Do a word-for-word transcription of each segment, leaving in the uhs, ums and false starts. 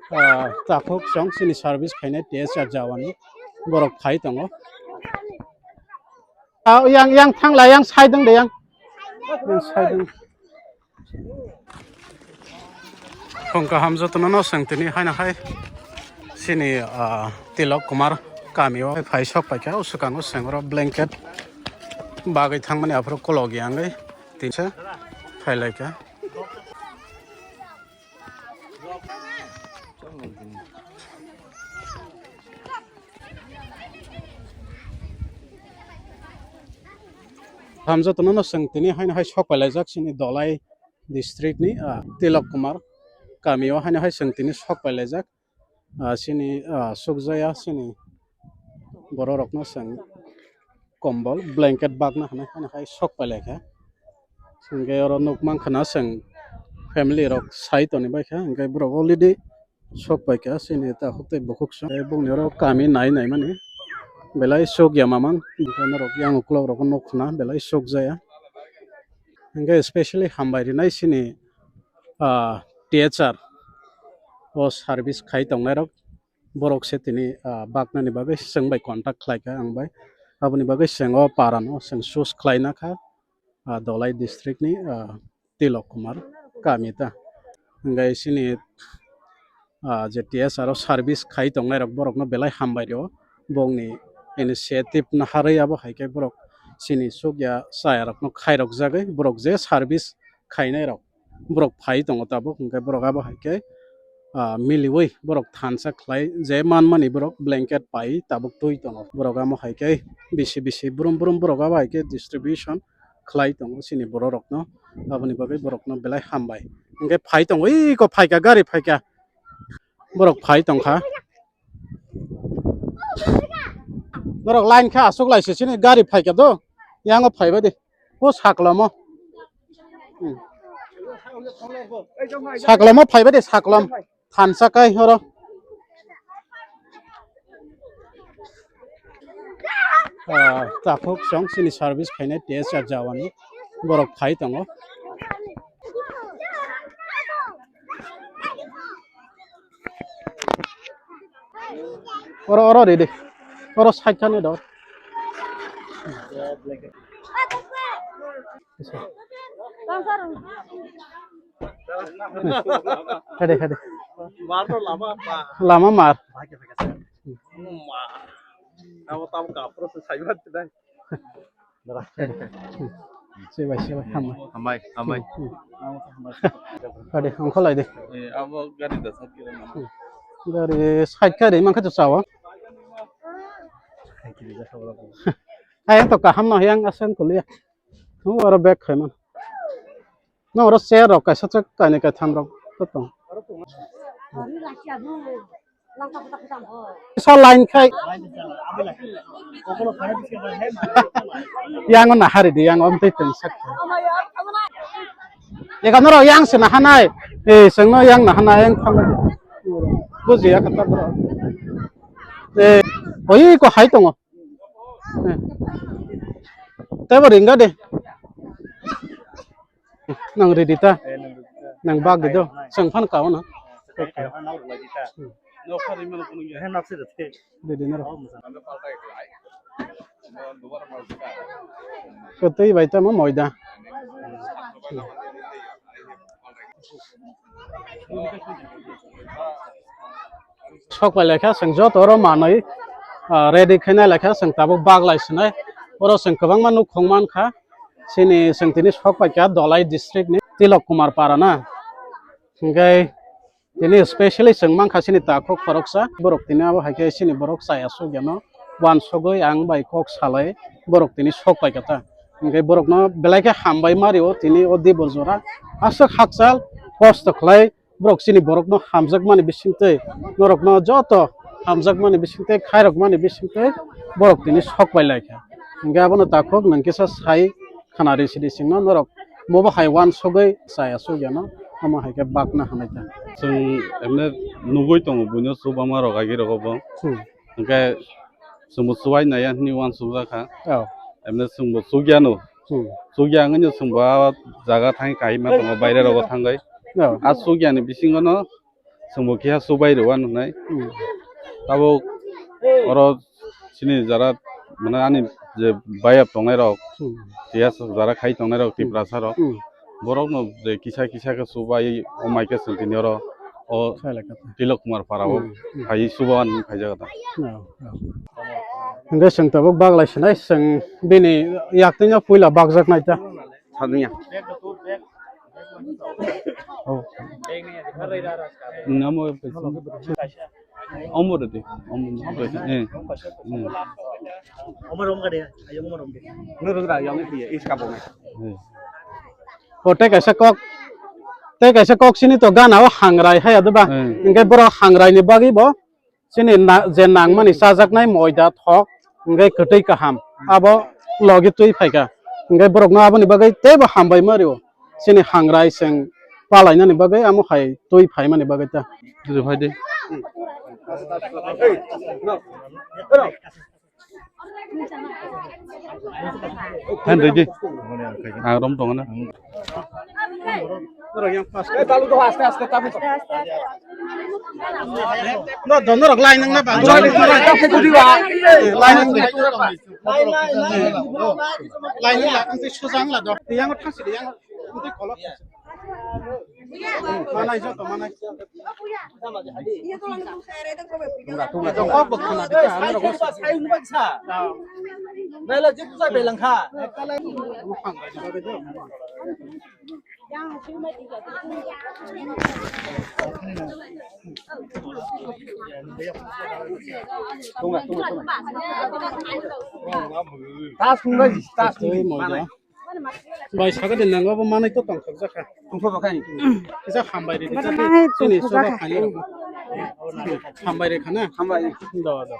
Ah, takhuk chwng chini service khainai T S R jawani borok phai tongo. Ah, yang, yang thangla, yang saidong de, yang. Yang saidong. Phung kaham jotono no chwng tini haino hai chini, ah, Tilok Kumar kamio phai sok paikha, o swkango chwng oro blanket bagwi thangmani aphuru kolok yangwi tinsa phailaikha. Hamjak tono no chwng tini haino hai sok pailaijak chini Dholai district ni, ah, Tilok Kumar kamio haino hai chwng tini sok pailaijak. Ah, chini, ah, sukjaya chini borok rokno chwng kombol blanket bagna hinwi haino hai sok pailaikha. Hwnkhe oro nukmankha na chwng family rok sai tonibaikha, hwnkhe borok already sok paikha chini takhuk tei bukhuk song. Tei bongni oro kami nai naimani belai sokya mamang, hwnkhe norok yang ukulok rokno nukkha na belai sokjaya. Hwnkhe specially hambai rinai chini, ah, T H R o service khai tongnairok. Borok se tini, ah, baknani bagwi chwng bai contact khlaikha ang bai. Aboni bagwi chwng o parano chwng choose khlaina kha, ah, Dholai district ni, ah, Tilok Kumar kami ta. Hwnkhe chini, ah, je T S R o service khai tongnairok borokno belai hambai rwo. Bongni initiative no harwi abo hai khe borok chini sukya chayarokno khairokjagwi borok je service khainairok borok phai tongo tabuk, hwnkhe borok abo hai khe, ah, miliwi borok thansa khlai je manmani borok blanket pai tabuk twi tongo. Borok amo hai khe bisi bisi brum brum borok abo hai khe distribution khlai tongo chini borok rokno. Aboni bagwi borokno belai hambai. Hwnkhe phai tongo, iko phaikha, gari phaikha. Borok phai tongkha. Norok line khe aswk lai se chini gari phaikha do. Yango phaibai de. O saklamo. Hmm. Saklamo phaibai de, saklam. Thansa kai horo. Ah, takhuk chwng chini service khainai T S R jawani borok phai tongo. Oro, oro ridi. Oro side kani do. Hade, hade. Mar to lama pa. Lama mar. Ma. Abo tam ka pro se sai ba dai. Sibai, sibai, hambai. Hambai, hambai. Hmm, hmm. Kade, ongkholai de. Eh, abo gari da sat kira na. Hmm. Gari side kari mangkha tu sawa. Ayang to kaham no yang asen kuliah. Tu aro back khai man. No oro chair rok kaisa chak kainwi kaitham rok to tong. Sa line khai. Yang na hari di yang om tei tong sak. Eka noro yang se na hanai. Eh, sengno yang na hanai yang thang. Buji ya kata bro. Eh, oi ko hai tongo. Eh. Tebo ringga de. Nang ready ta? Eh, nang ready ta. Nang bag di do. Nang. Seng phan ka ona. Nang ready ta. Hmm. Nok hari mana punung ya? Nok sih deh. Ready na ro. Kotoi bai ta mo moida. Sok pai lekha seng joto oro manoi, ah, ready khaina lekha seng tabuk bag lai sinai. Oro seng kwbangma nuk khong man kha. Sini seng tini sok pai kha Dholai district ni Tilok Kumar Para na. Hingke tini specially seng man kha sini takhuk khoroksa. Borok tini abo hai khe sini borok chaya suk yano. Wansugui ang bai kok salai borok tini sok pai kha ta. Hingke borokno belai khe hambai mario tini o dibor jora. Aswk hakchal kosto khlai borok chini borokno hamjakmani bisingtwi, norokno joto hamjakmani bisingtwi, khairokmani bisingtwi borok tini sok pai lai kha. Hingke abono takhuk nang kisa sai khana risi risi no norok mobo hai wansugui chaya suk yano, omo hai khe bakna hanai kha. Chwng emne nugui tongo buino chubama rok agi rogo bo. Hmm. Hingke chwngbo chuwai naiya hinwi uansukjak kha. Oh. Emne chwngbo chukya no. Hmm. Chukya wngwi no chwngbo a jaga thangwi kahima tongo, baire rogo thangwi. Oh. A chukya ni bisingo no Chwngbo kiha chubai rwwa nwngnai. Hmm. Tabuk oro chini jara, mane, ani je bayap tongnai rok, Hmm. kiha jara khai tongnai rok, Hmm. Tiprasa rok, Hmm. borok no je kisa kisa khe chubai, o mai khe chwng tini oro o Khailai kha. Tilok Kumar para o Hmm. Hmm. phai chuba ani phai jaga ta. Oh, oh. Hingke chwng tabuk baglai sinai, chwng bini yaktwino puila bakjak nai ta. Sadunya. Oh. Namo. Omo de, omo de, eh, eh. Omo rom ka de, ayo omo rom de. Nuru da yang itu ya, is ka bongai. Eh. O tei kaisa kok, tei kaisa kok sini to gana o hangrai haya de ba. Eh. Hingke borok hangrai ni bagwi bo. Chini na-, je nangmani chajaknai moida thok, hingke kwtwi kaham, abo logi twi phaikha. Hingke borokno aboni bagwi teibo hambai ma rio. Chini hangrai chwng palainani bagwi amo hai twi phaimani bagwi ta. Dili phai di. Phan ridi. Ang rom tongo na. No, dono rok line nang na ba. Line nang. Line nang, ang tei sujang la do. Yang thang si yang. Ang tei kolok. Manai joto manai. Jokok bo khana dikha, ano rok. Naila jik sa belang kha. Tas khung bai, tas khung bai. Bai, sakha de, nang abo manai to tongthok jakha. Tongthok jakha ni. Kisa hambai ridi. Bada manai chini tongthok jakha. Soba khani rok. Hambai rikha na? Hambai. Do, do.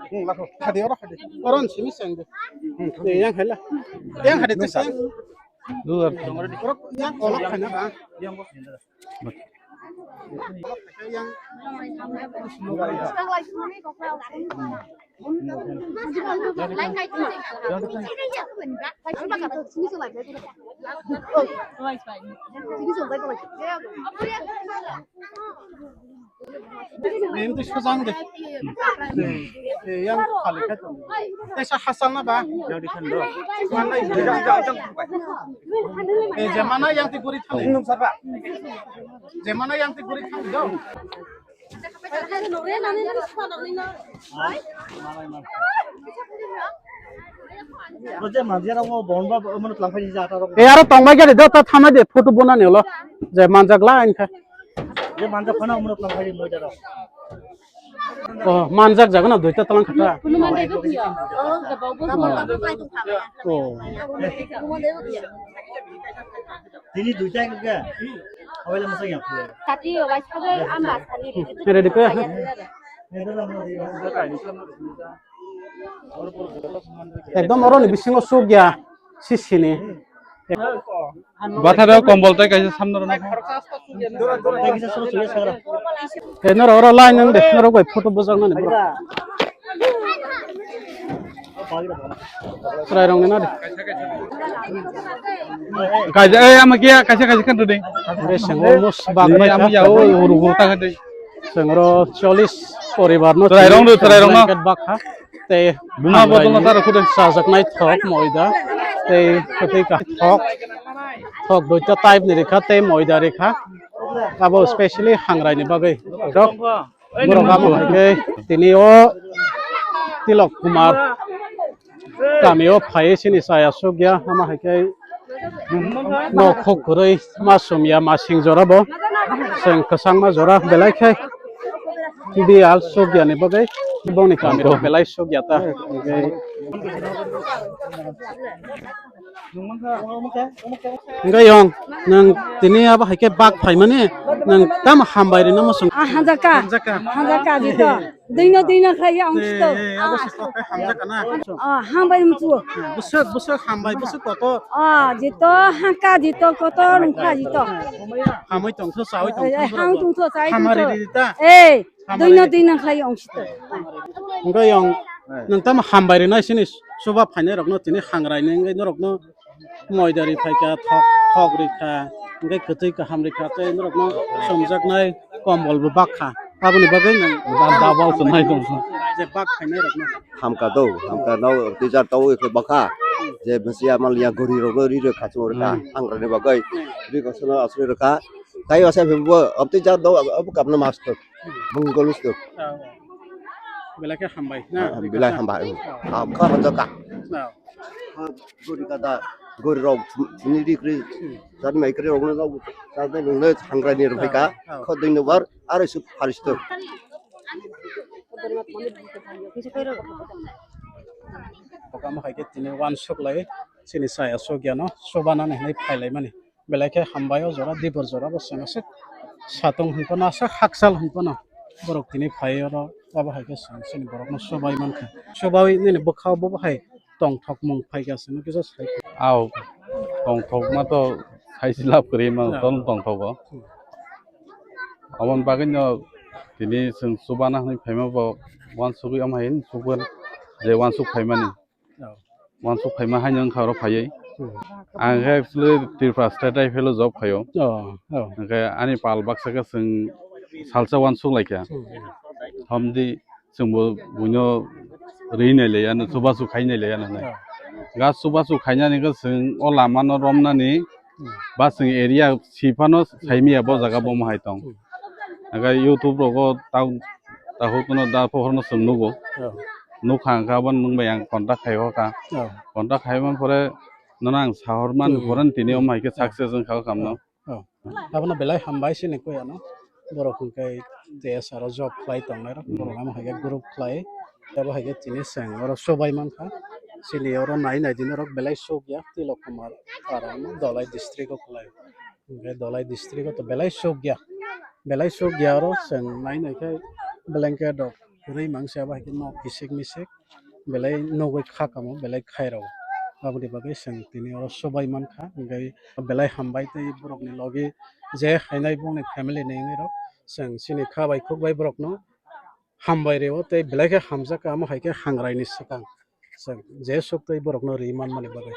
Hmm, lakho. Khadi oro khadi. Oron simi seng de. Hmm, khadi. Yang hela. Yang khadi te seng. Dugar. Oro yang olok khana ba. Em tu sujang de. Eh, yang khali kha. Tei sa hasal na ba? Yang di khan do. Eh, jemana yang ti guri thang. Jemana yang ti guri thang do. Bo je manjak rok bo bon ba, mano tlang phai ja ta rok. Eh, aro tong bai gari do, ta thamai de, photo bona ni ulo. Je manjak la, inkha. Je manjak phano mano tlang phai moi da rok. Oh, manjak jaga na duita talang khata. Oh. Tini duita ke? Awai le masa yang. Tati, awai sabai amba sali. Ready ko? Ekdom oro ni bisingo suk ya, sisini. Bathara kombol tai kaisa samno rwna. Tei noro oro line nang de, noro bai photo bojak nani bro. Chwrai rong ni na de. Kaisa, eh, ama kiya, kaisa, kaisa khan rwdi. Ore sengmo mus bak bai ama ya, o, uru, uru, ta khan de. Sengro cholis poribar no. Chwrai rong do, chwrai rong no. Blanket bak ha. Tei buma botol no taro khude. Chajaknai thok moida. Tei kwtwi ka thok. Thok duita type ni rikha tei moida rikha. Abo specially hangrai ni bagwi. Dok. Borok abo hai khe tini o Tilok Kumar kami o phai sini chaya suk ya. Ama hai khe no khok kwrwi ma sum ya ma sing jora bo. Seng kwchangma jora belai khe. Biyal suk ya ni bagwi bongni kami rok belai suk ya ta. Hingke yong, nang tini abo hai khe bak phaimani, nang tamo hambai rino mosong. Ah, hanjaka. Hanjaka. Hanjaka jito. Dino dino khlai ang sito. Eh, eh, abo sito khe hamjaka na. Ah, hambai mchu. Busuk, busuk hambai, busuk kotor. Ah, jito hangka jito kotor nungkha jito. Hamoi tongtho, sawi tongtho. Eh, hang tongtho, sawi tongtho. Hamari rita. Eh, dino dino khlai ang sito. Hingke yong, Nwng tamo hambai rinai sini chuba phainai rokno tini hangrai ni wngwi norokno moida ri phaikha, thok, thok rikha, hwnkhe kwtwi kaham rikha tei norokno chumjaknai kombol bo bakha. Aboni bagwi nwng Ba-, double se nai tong. Je bak phainai rokno. Hamka do, hamka no twijar tau ikhe bakha. Je bwsiya mal ya gori rok ri rok kha chung rikha. Hmm. Hangra ni bagwi ri ko sono asri rikha. Tai asa bo abtwi jar do abo kapna master. Bung golus do. Ah, belai khe hambai na. Ah, belai hambai. Ah, kha rajaka. Ah. Gori kada, gori rok, sini ri kri, sani mai kri rok no, sani nung le sangrai ni rok ka, Ah. Kho ding no bar, are su paristo. Pokama hai khe tini wansuk lai, sini saya sok ya no, soba nani hinwi phai lai mani. Belai khe hambai o jora, dibor jora bo chwng aswk satung hwn phano, aswk hakchal hwn phano borok tini phai oro, abo hai khe chwng chini borokno chubai mankha. Chubai nini bwkha o bo hai tongthokmung phai kha, chwngno kisa sai kha. Aw, tongthokma to saisi lab kwrwi mano, Ya. Tono tongthogo. Hmm. Aboni bagwino tini chwng chubana hwnwi phaima bo uansugwi omo hai hwnwi sukgwi je uansuk phaimani. Oh. Uansuk phaima haino wngkha oro phaiwi. Hmm. Ang khe actually Tripura State Rifle o job khaio. Oh, oh. Hwnkhe ani pal baksa khe chwng salsa uansuk laikha. Hmm. Thomdi chwngbo buino rwi nai laiya, ano chubachu khai nai laiya, ano nai. Oh. Ga chubachu khainani khe chwng o lama no romnani Hmm. ba chwng area si phano saimiya bo jaga bo mohai tong. Hmm. Hwnkhe YouTube rogo tau, takhuk no da pohor no chwng nugo. Oh. Nukha hwnkhe abo nwng bai ang contact khai hokha. Oh. Contact khai man pore nono ang sahor man Hmm. pore tini Hmm. omo hai khe Hmm. success wngkha o kam no. Oh. Abono belai hambai sini koi ano. Borok hwnkhe T S R o job khlai tongnai rok. Hmm. Borok ano hai khe group khlai. Tei bo hai khe tini chwng oro sobai mankha. Chini oro nai nai di norok belai suk ya. Tilok Kumar para ano Dholai district o khlai. Hwnkhe Dholai district o to belai suk ya. Belai suk ya oro chwng nai nai khe blanket rok kwrwi mangse abo hai khe nok kisik misik. Belai nugwi kha kamo, belai khairok. Aboni bagwi chwng tini oro sobai mankha, hwnkhe belai hambai tei borokni logi je hainai bongni family ni wngwi rok chwng chini kha bai khuk bai borokno hambai rwo tei belai khe hamjak kha, amo hai khe hangrai ni swkang chwng je suk tei borokno rwi manmani bagwi.